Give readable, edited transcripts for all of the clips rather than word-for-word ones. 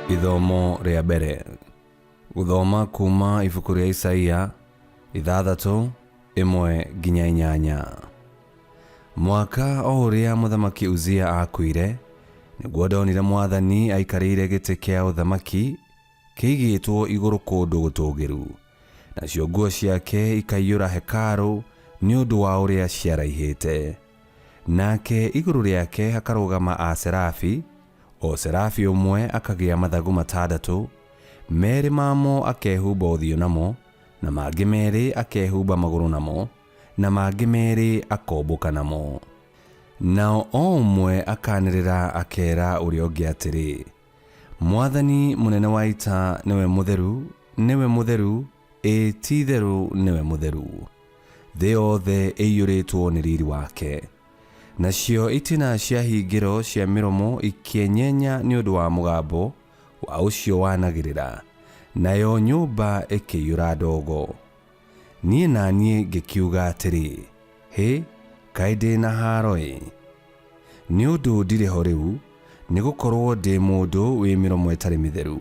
Ithomo rĩa mbere. Gũthoma kuma ibuku rĩa Isaia 6:1-8. Mwaka o ũrĩa mũthamaki Uzia aakuire, nĩguo ndonire Mwathani aikarĩire gĩtĩ kĩa ũthamaki kĩigĩtwo igũrũ kũndũ gũtũũgĩru, nacio nguo ciake ikaiyũra hekarũ nĩ ũndũ wa ũrĩa ciaraihĩte. Nake igũrũ rĩake hakarũgama aserafi, o serafi ũmwe akagĩa mathagu matandatũ, merĩ mamo akehumba ũthiũ namo, na mangĩ merĩ akehumba magũrũ namo, na mangĩ merĩ akombũka namo. Nao o ũmwe akanĩrĩra akera ũrĩa ũngĩ atĩrĩ, Mwathani mũnene wa ita nĩwe mũtheru, nĩwe mũtheru, ĩĩ ti-itherũ nĩwe mũtheru. Thĩ yothe ĩiyũrĩtwo nĩ riri wake. Nacio itina cia hingĩro cia mĩromo ikĩenyenya nĩ ũndũ wa mũgambo wa ũcio wanagĩrĩra, nayo nyũmba ĩkĩiyũra ndogo. Niĩ na niĩ ngĩkiuga atĩrĩ, Hĩ, kaĩ ndĩ na haaro-ĩ! Nĩ ũndũ ndirĩ ho rĩu, nĩ gũkorũo ndĩ mũndũ wĩ mĩromo ĩtarĩ mĩtheru,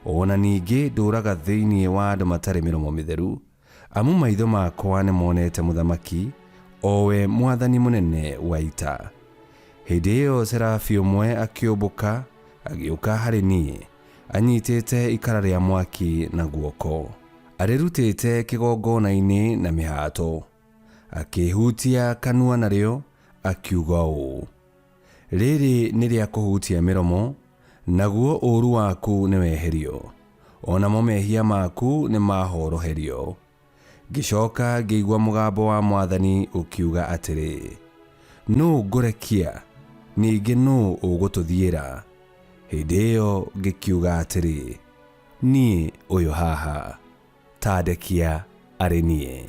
o na ningĩ ndũũraga thĩinĩ wa andũ matarĩ mĩromo mĩtheru, amu maitho makwa nĩmonete Mũthamaki, o we Mwathani Mũnene wa ita. Hĩndĩ ĩyo serafi ũmwe akĩũmbũka agĩũka harĩ niĩ, anyitĩte ikara rĩa mwaki na guoko, arĩrutĩte kĩgongona-inĩ na mĩhato. Akĩĩhutia kanua narĩo, akiuga ũũ, Rĩrĩ nĩ rĩa kũhutia mĩromo, naguo ũũru waku nĩweherio, o namo mehia maku nĩmahoroherio. Ngĩcoka ngĩigua mũgambo wa Mwathani ũkiuga atĩrĩ, Nũũ ngũrekia? Ningĩ nũũ ũgũtũthiĩra? Hĩndĩ ĩyo ngĩkiuga atĩrĩ, Niĩ ũyũ haha, ta ndekia arĩ niĩ.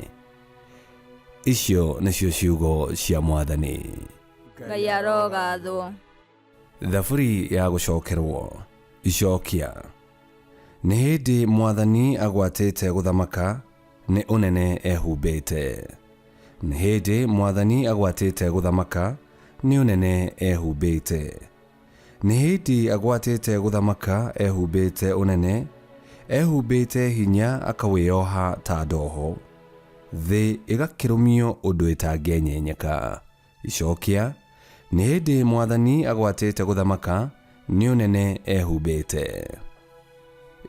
Icio nĩcio ciugo cia Mwathani. Ngai arogathwo. Thaburi ya gũcokerwo. Icokia. Nĩ hĩndĩ Mwathani agwatĩte gũthamaka, nĩ ũnene ehumbĩte. Nĩ hĩndĩ Mwathani agwatĩte gũthamaka, nĩ ũnene ehumbĩte. Nĩ hĩndĩ agwatĩte gũthamaka ehumbĩte ũnene, ehumbĩte hinya akawĩoha ta ndoho. Thĩ ĩgakĩrũmio ũndũ ĩtangĩenyenyeka. Icokia, Nĩ hĩndĩ Mwathani agwatĩte gũthamaka, nĩ ũnene ehumbĩte.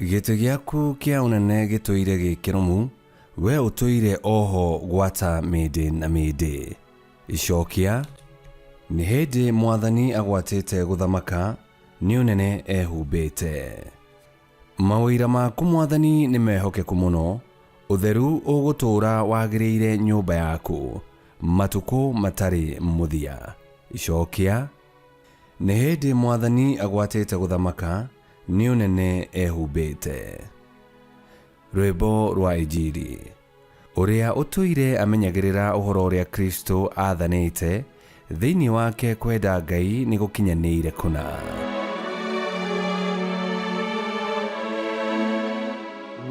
Gĩtĩ gĩaku kĩa ũnene gĩtũire gĩ kĩrũmu, wee ũtũire o ho gwata mĩndĩ na mĩndĩ. Icokia, Nĩ hĩndĩ Mwathani agwatĩte gũthamaka, nĩ ũnene ehumbĩte. Maũira maku Mwathani nĩ mehokeku mũno, ũtheru ũgũtũũra wagĩrĩire nyũmba yaku matukũ matarĩ mũthia. Icokia, Nĩ hĩndĩ Mwathani agwatĩte gũthamaka, nĩ ũnene ehumbĩte. Rwĩmbo rwa Injiri. Ũrĩa ũtũire amenyagĩrĩra ũhoro ũrĩa Kristo aathanĩte, thĩinĩ wake kwenda Ngai nĩ gũkinyanĩire kũna.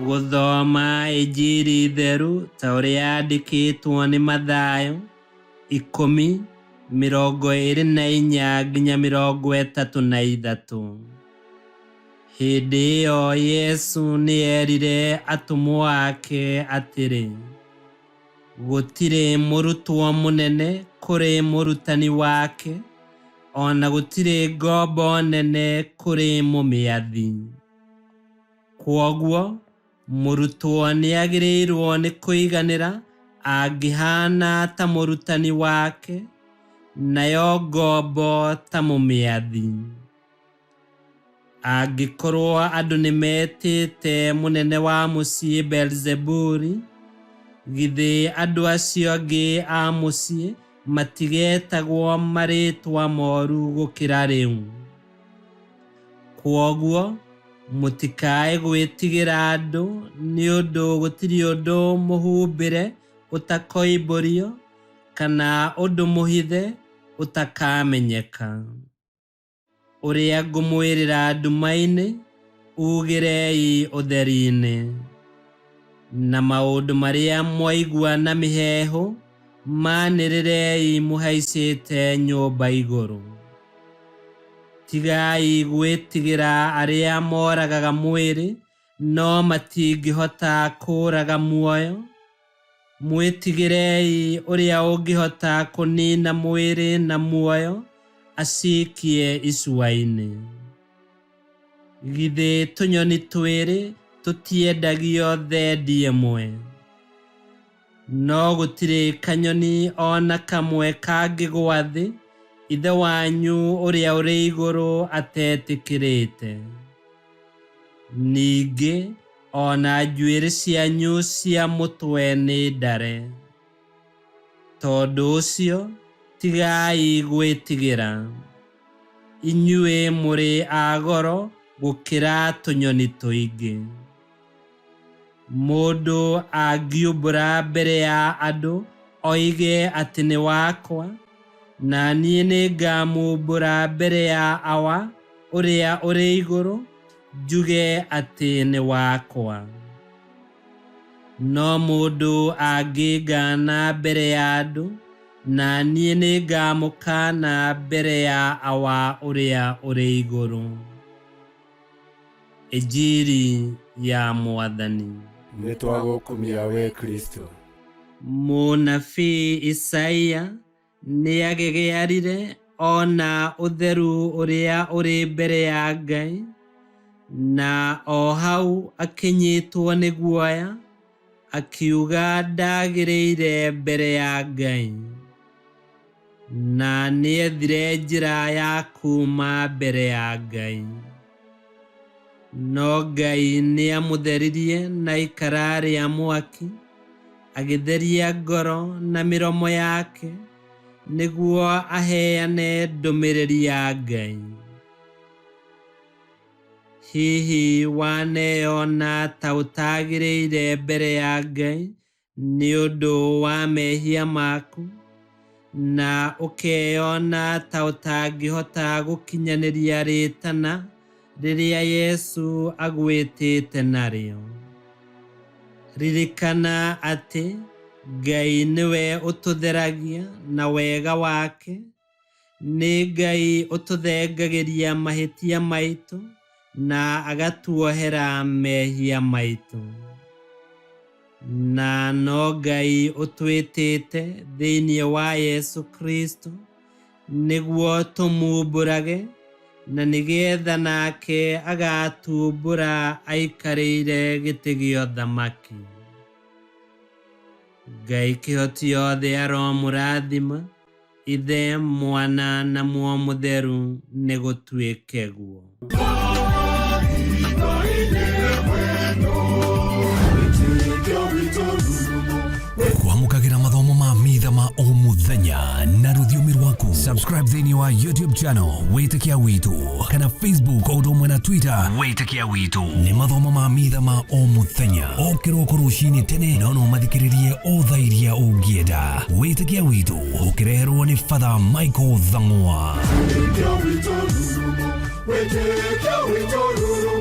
Gũthoma Injiri theru ta ũrĩa yandĩkĩtwo nĩ Mathayo 10:24-33. Hĩndĩ ĩyo Yesu nĩ eerire atũmwo ake atĩrĩ, Gũtirĩ mũrutwo mũnene kũrĩ mũrutani wake, o na gũtirĩ ngombo nene kũrĩ mũmĩathi. Kwoguo, mũrutwo nĩ agĩrĩirwo nĩ kũiganĩra angĩhaana ta mũrutani wake, nayo ngombo ta mũmĩathi. Angĩkorwo andũ nĩmetĩte mũnene wa mũciĩ Beelizebuli, githĩ andũ acio angĩ a mũciĩ matigetagwo marĩĩtwa mooru gũkĩra rĩu? Kwoguo mũtikae gwĩtigĩra andũ, nĩ ũndũ gũtirĩ ũndũ mũhumbĩre ũtakoimbũrio, kana ũndũ mũhithe ũtakamenyeka. Ũrĩa ngũmwĩrĩra nduma-inĩ, ugĩrei ũtheri-inĩ, na maũndũ marĩa mwaigua na mĩheehũ, maanĩrĩrei mũhaicĩte nyũmba igũrũ. Tigai gwĩtigĩra arĩa moragaga mwĩrĩ, no matingĩhota kũũraga muoyo. Mwĩtigĩrei ũrĩa ũngĩhota kũniina mwĩrĩ na muoyo acikie icua-inĩ. Githĩ tũnyoni twĩrĩ tũtiendagio thendi ĩmwe? No gũtirĩ kanyoni o na kamwe kangĩgwa thĩ Ithe wanyu ũrĩa ũrĩ igũrũ atetĩkĩrĩte. Ningĩ o na njuĩrĩ cianyu cia mũtwe nĩ ndare. Tondũ ũcio tigai gwĩtigĩra. Inyuĩ mũrĩ a goro gũkĩra tũnyoni tũingĩ. Mũndũ angiumbũra mbere ya andũ oige atĩ nĩ wakwa, na niĩ nĩngamumbũra mbere ya Awa ũrĩa ũrĩ igũrũ, njuge atĩ nĩ wakwa. No mũndũ angĩngaana mbere ya andũ, na niĩ nĩngamũkaana mbere ya Awa ũrĩa ũrĩ igũrũ. Injiri ya Mwathani. Nĩ twagũkumia we Kristo. Mũnabii Isaia nĩagegearire ona ũtheru ũrĩa ũrĩ mbere ya Ngai, na o hau akĩnyitwo nĩ guoya, akiuga ndagĩrĩire mbere ya Ngai. Na nĩethire njĩra ya kuuma mbere ya Ngai. No Ngai nĩamũtheririe na ikara rĩa mwaki, agĩtheria ngoro na mĩromo yake, nĩguo aheane ndũmĩrĩri ya Ngai. Hihi waneyona ta ũtagĩrĩire mbere ya Ngai nĩ ũndũ wa mehia maku, na ũkeyona ta ũtangĩhota gũkinyanĩria rĩtana rĩrĩa Yesu agwĩtĩte narĩo? Ririkana atĩ Ngai nĩwe ũtũtheragia na wega wake, nĩ Ngai ũtũthengagĩria mahĩtia maitũ na agatuohera mehia maitũ. Na no Ngai ũtwĩtĩte thĩinĩ wa Yesu Kristo nĩguo tũmumbũrage, na nĩgetha nake agatumbũra aikarĩire gĩtĩ gĩa ũthamaki. Ngai kĩhoti yothe aromũrathima, Ithe, Mwana na Muoyo Mũtheru, nĩ gũtuĩke guo. Kwamũkagĩra mathomo ma mitha ma o mũthenya na rũthiomi rwaku. Subscribe thĩinĩ wa YouTube channel Wĩtĩkia Witũ kana Facebook o ũndũ ũmwe na Twitter Wĩtĩkia Witũ. Nĩ mathomo ma mitha ma o mũthenya o kĩroko rũcinĩ tene, no no mathikĩrĩrie o thaa iria ũngĩenda. Wĩtĩkia Witũ ũkĩreherwo nĩ Father Michael Thang'wa. Wĩtĩkia witũ rurumo, wĩtĩkia witũ rurumo.